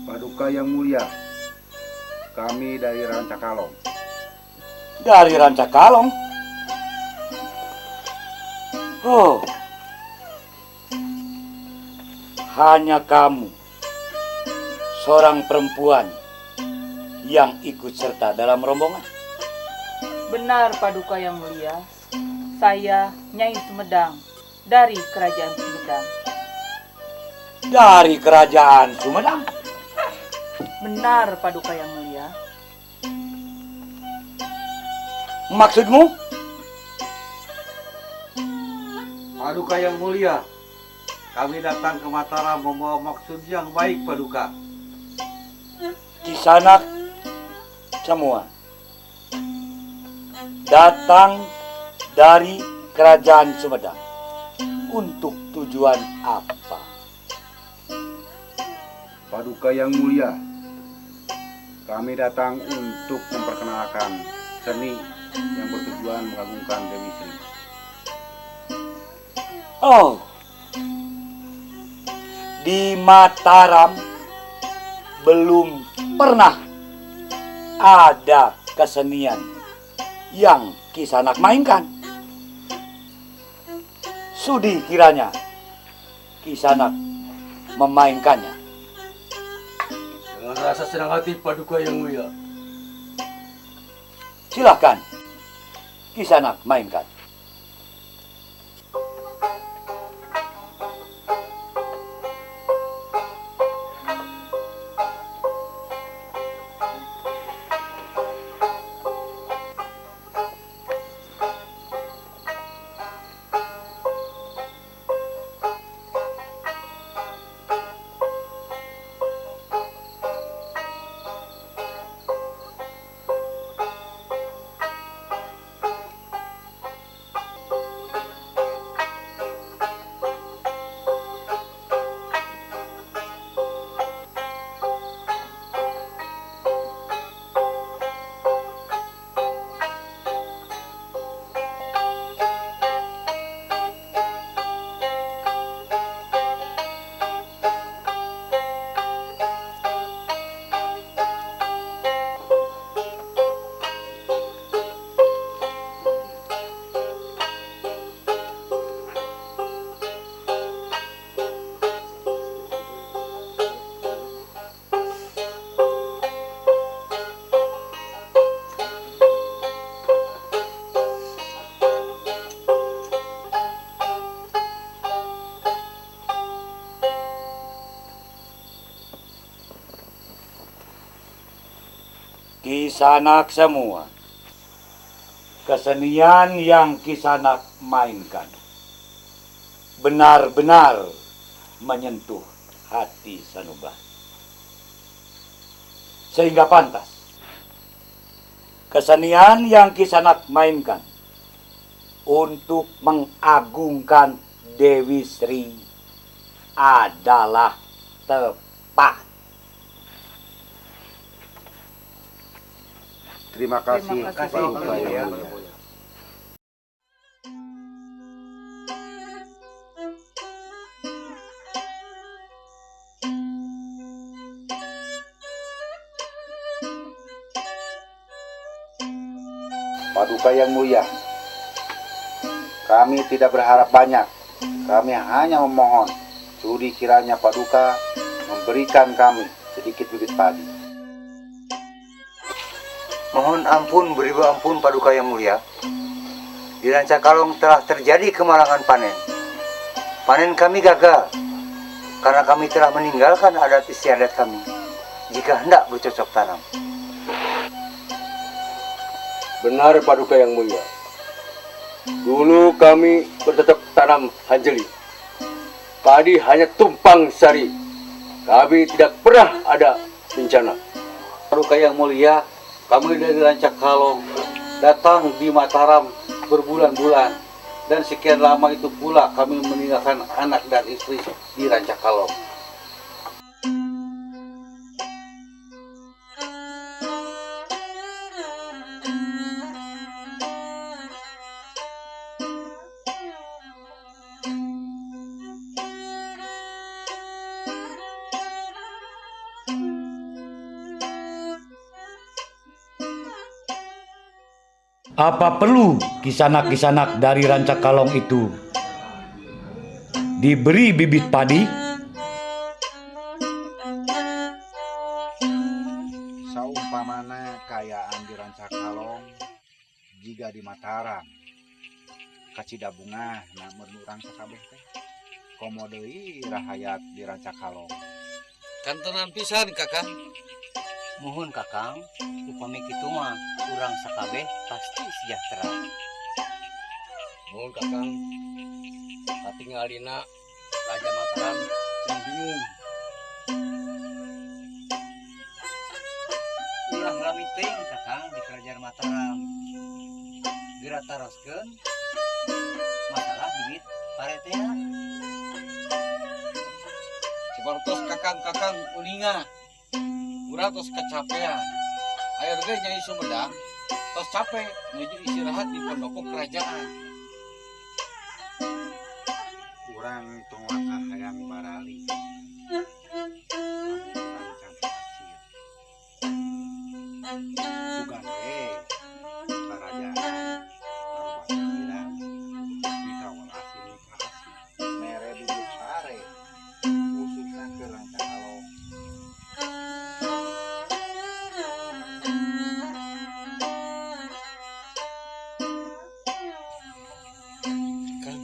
Paduka Yang Mulia, kami dari Rancakalong. Dari Rancakalong? Oh, hanya kamu, seorang perempuan yang ikut serta dalam rombongan. Benar, Paduka Yang Mulia. Saya Nyai Sumedang dari Kerajaan Sumedang. Dari Kerajaan Sumedang? Benar, Paduka Yang Mulia. Maksudmu? Paduka Yang Mulia, kami datang ke Mataram membawa maksud yang baik, Paduka. Kisanak semua datang dari Kerajaan Sumedang untuk tujuan apa? Paduka Yang Mulia, kami datang untuk memperkenalkan seni yang bertujuan mengagungkan Dewi Sri. Oh, di Mataram belum pernah ada kesenian yang Kisanak mainkan. Sudi kiranya Kisanak memainkannya. Dengan rasa senang hati, Paduka Yang Mulia. Silahkan Kisanak mainkan. Kisanak semua, kesenian yang Kisanak mainkan benar-benar menyentuh hati sanubari, sehingga pantas kesenian yang Kisanak mainkan untuk mengagungkan Dewi Sri adalah tepat. Terima kasih, Paduka Yang Mulia. Paduka Yang Mulia, kami tidak berharap banyak. Kami hanya memohon sudi kiranya Paduka memberikan kami sedikit bibit padi. Mohon ampun, beribu ampun Paduka Yang Mulia. Di Rancakalong telah terjadi kemalangan panen. Panen kami gagal karena kami telah meninggalkan adat istiadat kami jika hendak bercocok tanam. Benar Paduka Yang Mulia. Dulu kami bercocok tanam hanjeli. Padi hanya tumpang sari. Kami tidak pernah ada bencana. Paduka Yang Mulia, kami dari Rancakalong datang di Mataram berbulan-bulan, dan sekian lama itu pula kami meninggalkan anak dan istri di Rancakalong. Apa perlu kisanak-kisanak dari Rancakalong itu Diberi bibit padi. Saumpamana kaayaan di Rancakalong jiga di Mataram, kacida bungah namun urang sakabeh teh, komo deui rahayat di Rancakalong. Kantenan pisan, Kakang. Muhun, Kakang, upami kitu mah urang sakabeh pasti sejahtera. Muhun, Kakang. Katingalina Raja Mataram yang bingung. Ulah lami teuing, Kakang, di Kerajaan Mataram. Geura taroskeun masalah bibit pare teh. Sapertos kakang-kakang uninga. Urang tos kecapean. Aya ge Nyai Sumedang tos capek nuju istirahat di pendopo kerajaan. Urang tong waka hayang barali. Lamun urang can hasil. Sugan we karajaan narubah pikiran mikawelas mika asih mere bibit pare khususna ke Rancakalong. Kang,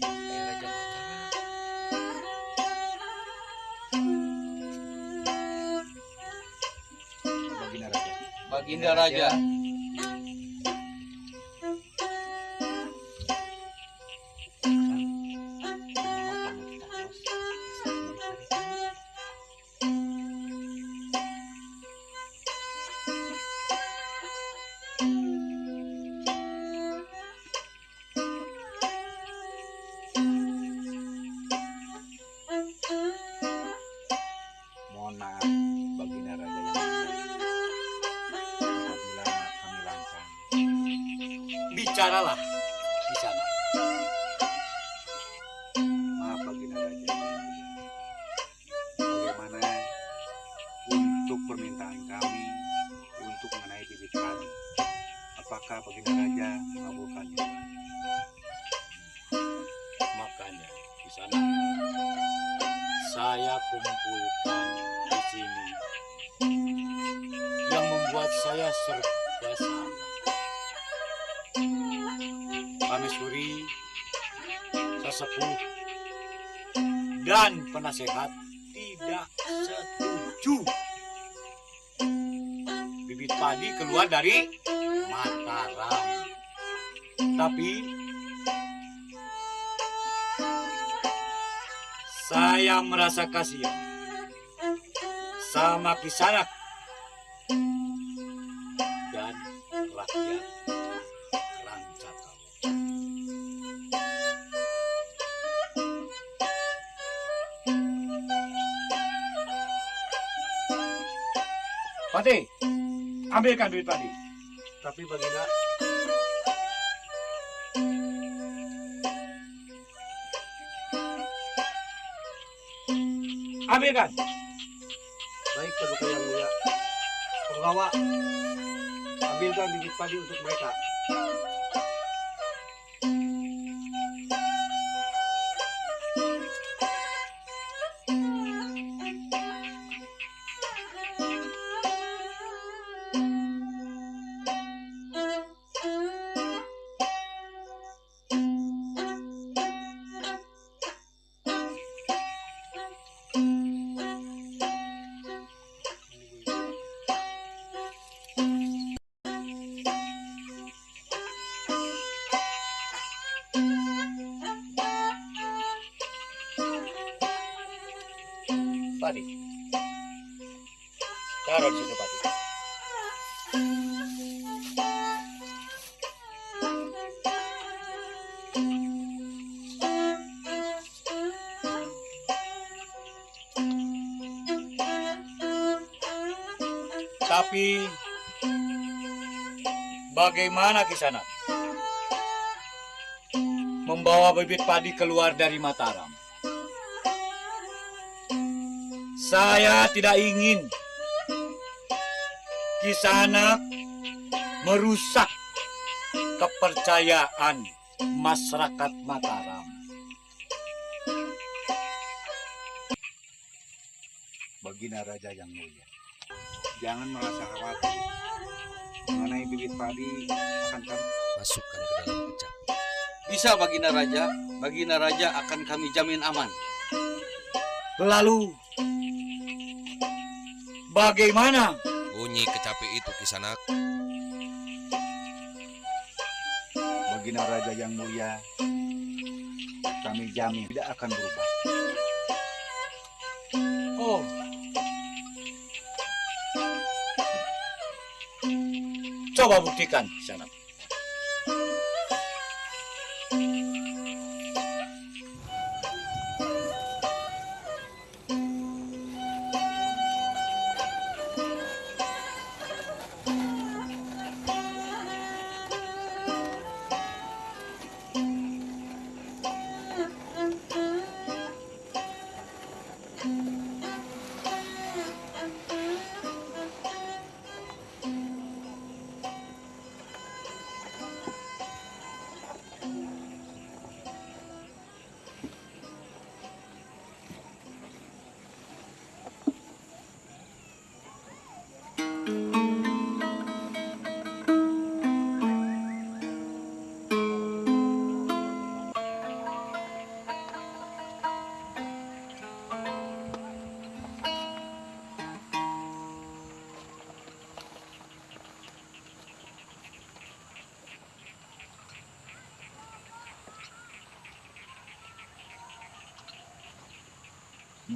aya Raja Mataram. Baginda Raja. Baginda Raja. Kumaha upami ditaros masalah bibit pare teh? Mohon maaf Baginda Raja yang mulia apabila kami lancang. Bicaralah di sana. Maaf Baginda Raja yang mulia. Bagaimana untuk permintaan kami untuk mengenai bibit padi? Apakah Baginda Raja mengabulkannya? Makanya di sana saya kumpulkan di sini yang membuat saya serba salah. Pamesuri, sesepuh, dan penasehat tidak setuju bibit padi keluar dari Mataram. Tapi saya merasa kasihan sama Kisanak dan rakyat Rancakalong. Pati, ambilkan duit padi. Tapi Baginda, Ambilkan. Baik Paduka yang mulia. Penggawa, ambilkan bibit padi untuk mereka. Padi. Taruh di situ, Padi. Tapi bagaimana Kisanak membawa bibit padi keluar dari Mataram? Saya tidak ingin Kisanak merusak kepercayaan masyarakat Mataram. Baginda Raja yang mulia, jangan merasa khawatir. Mengenai bibit padi akan kami masukkan ke dalam kecapi. Bisa Baginda Raja akan kami jamin aman. Lalu, bagaimana? Bunyi kecapi itu, Kisanak. Baginda Raja yang mulia, kami jamin tidak akan berubah. Oh. Coba buktikan, Kisanak.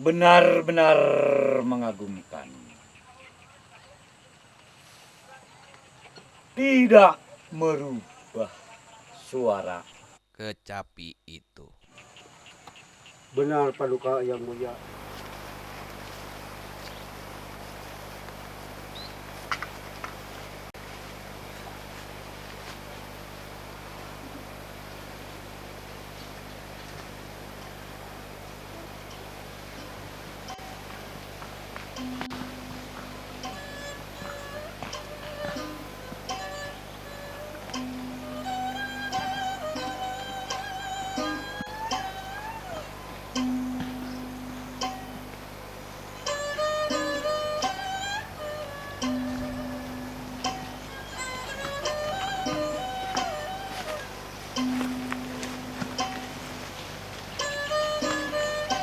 Benar-benar mengagumkan. Tidak merubah suara kecapi itu. Benar, Paduka yang mulia.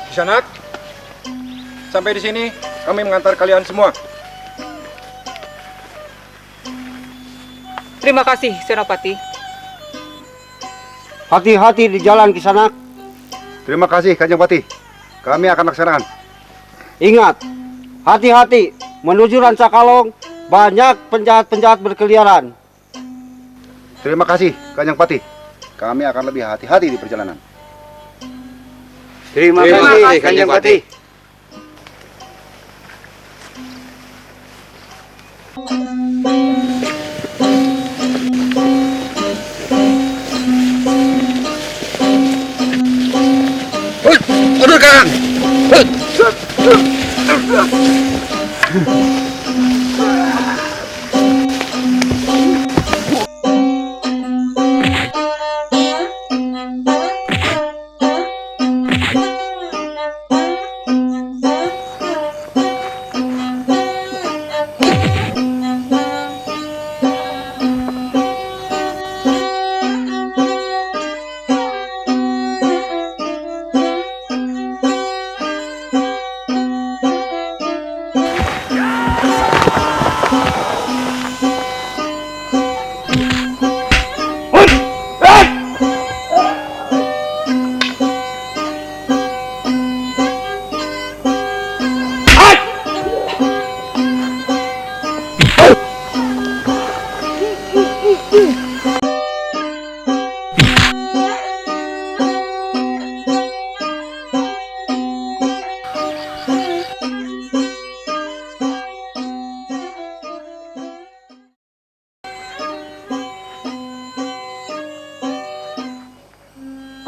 Kisanak, sampai di sini kami mengantar kalian semua. Terima kasih, Senopati. Hati-hati di jalan, Kisanak. Terima kasih, Kanjeng Patih. Kami akan laksanakan. Ingat, hati-hati menuju Rancakalong, banyak penjahat-penjahat berkeliaran. Terima kasih, Kanjeng Patih. Kami akan lebih hati-hati di perjalanan. Terima kasih, Kanjeng Patih. Hei, mundur Kang. Hei.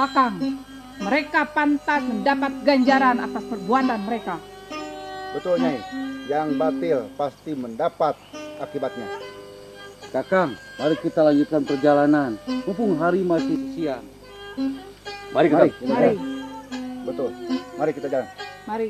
Kakang, mereka pantas mendapat ganjaran atas perbuatan mereka. Betul, Nyai. Yang batil pasti mendapat akibatnya. Kakang, mari kita lanjutkan perjalanan. Mumpung hari masih siang. Mari kita. Mari. Betul. Mari kita jalan. Mari.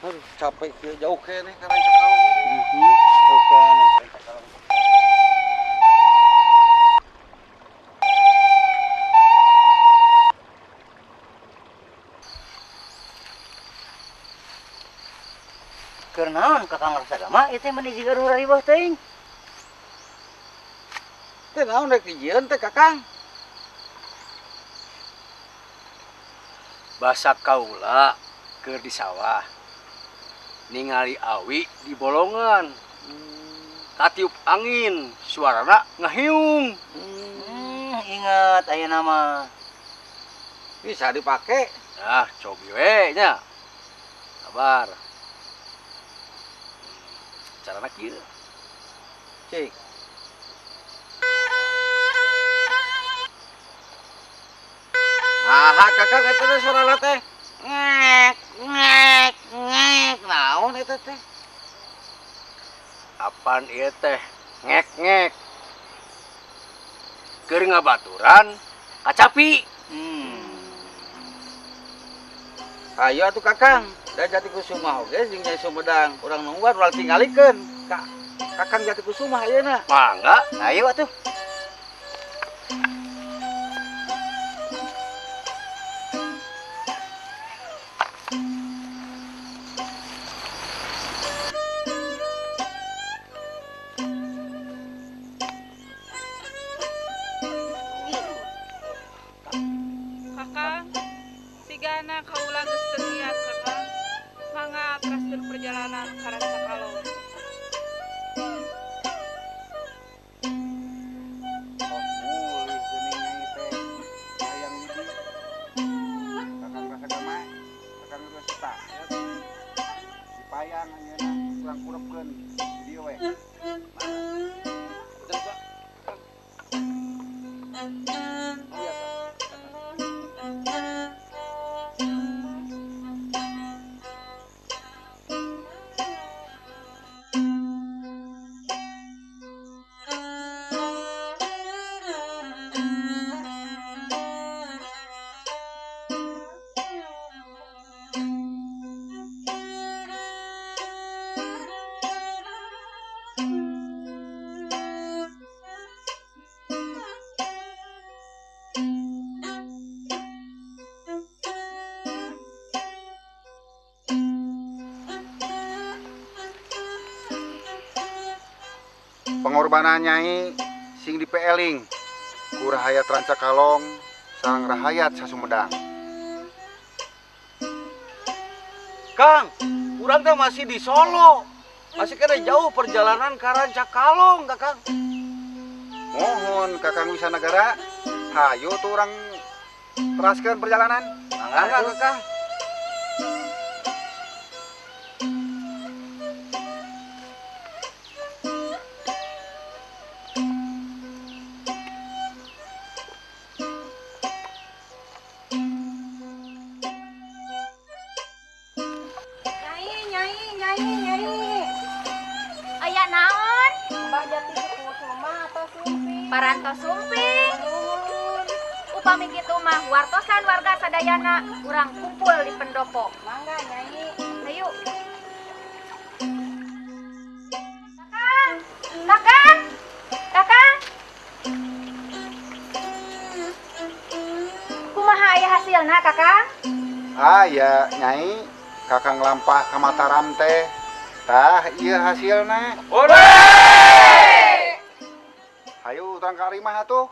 Aduh, capek kieu jauh keneh ka Rancakalong. Jauh keneh ka Rancakalong. Keur naon Kakang Rasagama ieu teh meni jiga nu rariweuh teuing. Teh naon rek dijieun teh Kakang? Basa kaula keur di sawah. Ningali awi di bolongan. Katiup angin, suarana ngahiung. Ingat ayeuna mah. Bisa dipake. Nah, cobi we nya. Sabar. Carana kieu. Cik. Aha, Kakang eta teh suarana teh. Ngek, ngek, ngek. Naon eta teh? Apan ieu teh ngek ngek. Keur ngabaturan kacapi. Ayo atuh Kakang, da Jati Kusuma oge jeung Nyai Sumedang. Urang nungguan urang tingalikeun. Kakang Jati Kusuma ayeuna. Mangga. Ayo atuh. Kakang, sigana kaula geus teu niat Kakang. Mangga teraskeun perjalanan ka Rancakalong. Oh, mulih geuning Nyai teh. Hayang widi. Kakang Rasagama, Kakang geus tahet. Dipayang ayeuna urang kurepkeun di dieu we. Udah, Pak. Iya, Kang. Pengorbanan Nyai sing dipeeling ku rahayat Rancakalong sareng rahayat Sasumedang. Kang, urang teh masih di Solo. Masih kena jauh perjalanan ka Rancakalong, Kakang. Mohon Kakang Wisanagara, hayu tuh urang teraskeun perjalanan. Mangga, Kakang. Nyai, nyai, nyai, nyai. Aya naon? Mbah Jati Kusuma atau sumping? Parantos sumping. Nuhun. Upami kitu mah wartosan warga sadayana urang kumpul di pendopo. Mangga Nyai. Ayo. Kakang, Kakang, Kakang. Kumaha aya hasilna, Kakang? Aya, Nyai, Kakang lampah ka Mataram teh. Tah, ieu hasilna. Hayu urang ka imah atuh.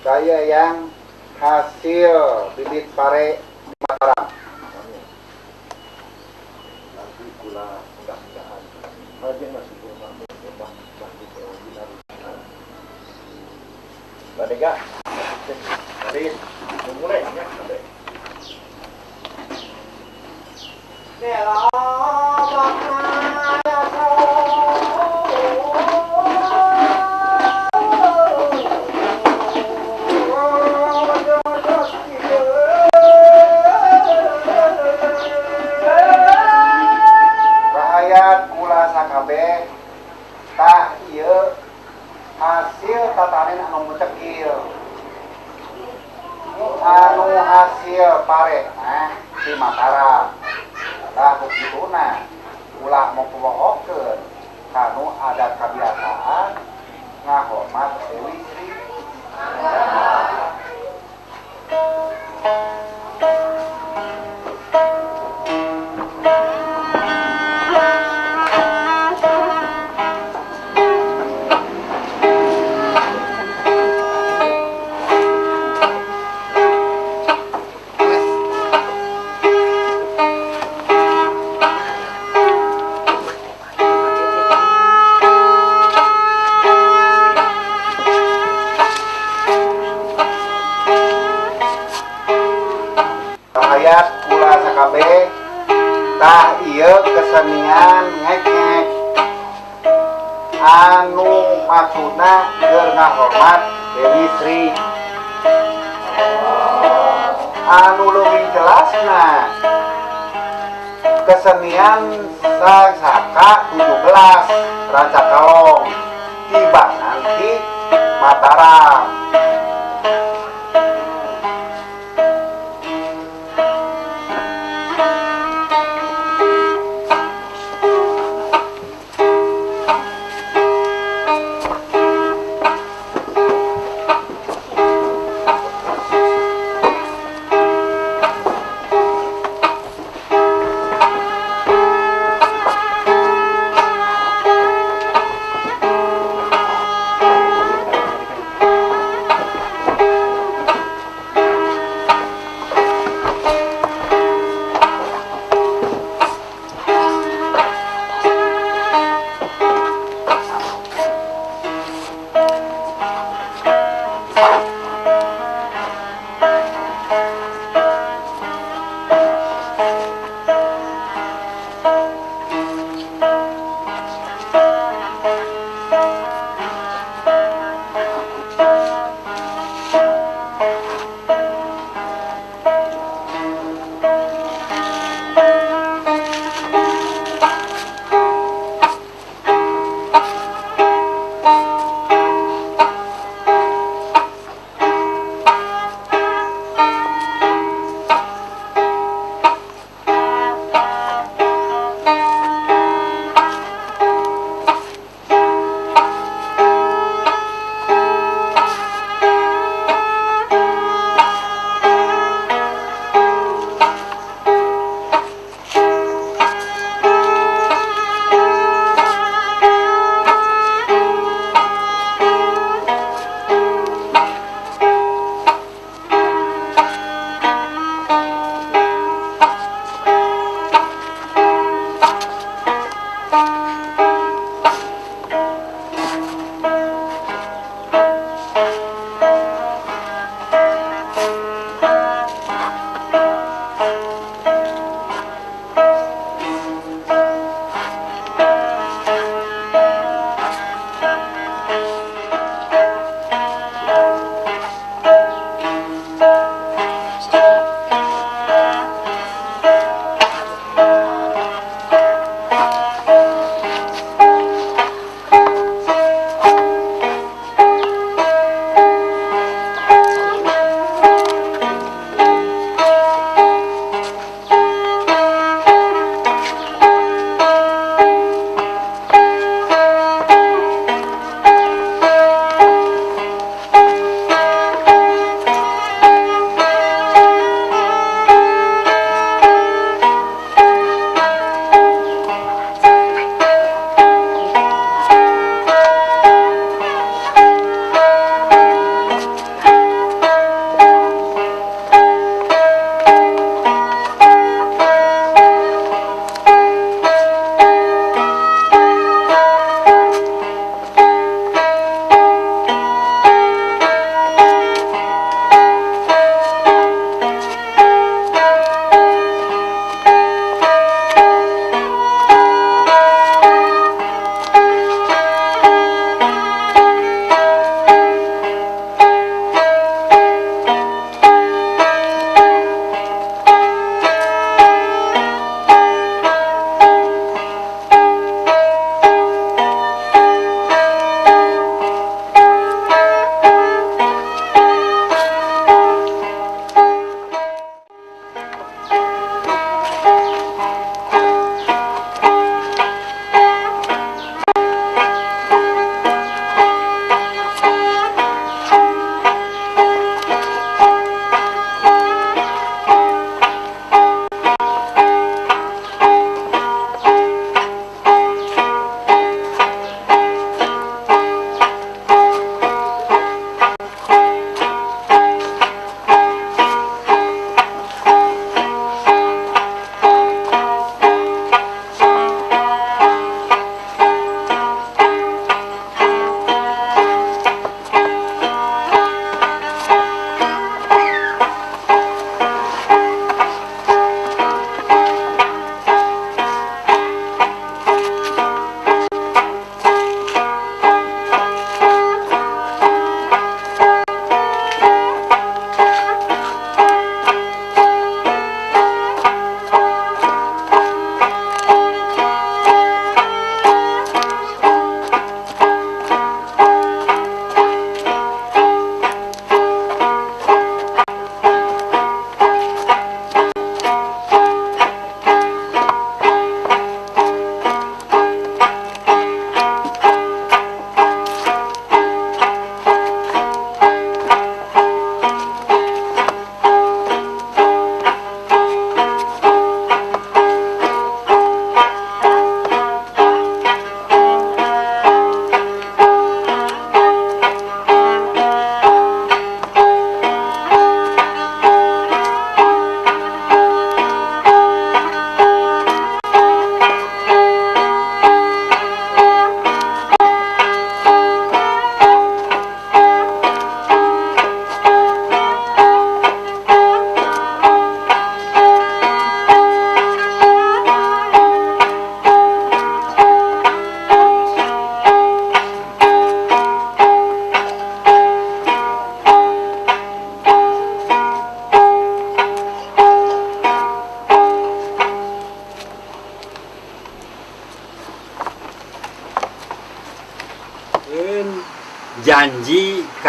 Saya yang hasil bibit pare di Mataram. Nanti kula mudah-mudahan aja masih Badega, mari mulai ya. Rahayat kula sakabeh tah ieu hasil tatanen anu mucekil, anu hasil pare nah di Mataram. Tah kukituna ulah mopohokeun kanu adat kabiasaan ngahormat Dewi Sri. Rahayat kula sakabeh tah ieu kesenian ngek-ngek anu maksudna keur ngahormat Dewi Sri. Anu leuwih jelasna kesenian Sang Saka 17 Rancakalong tiba nanti Mataram.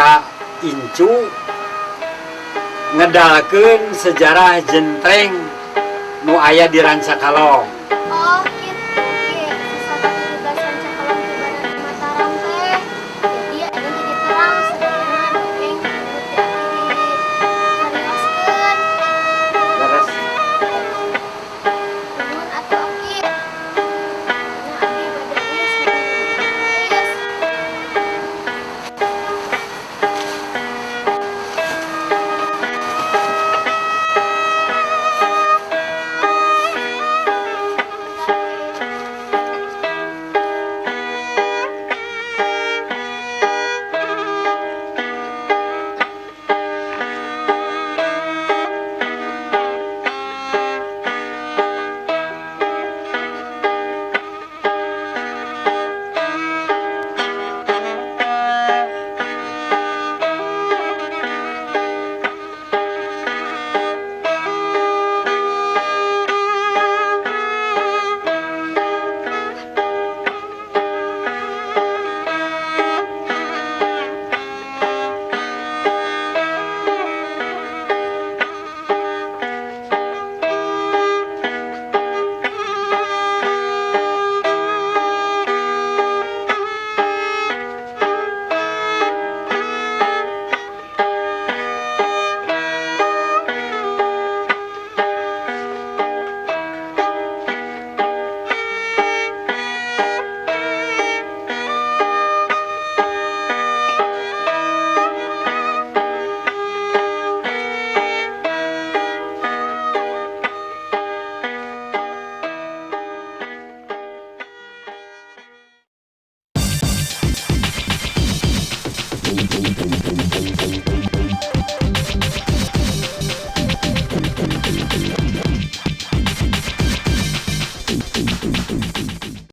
ka incu ngedalkeun sejarah jentreng nu aya di Rancakalong. Oh.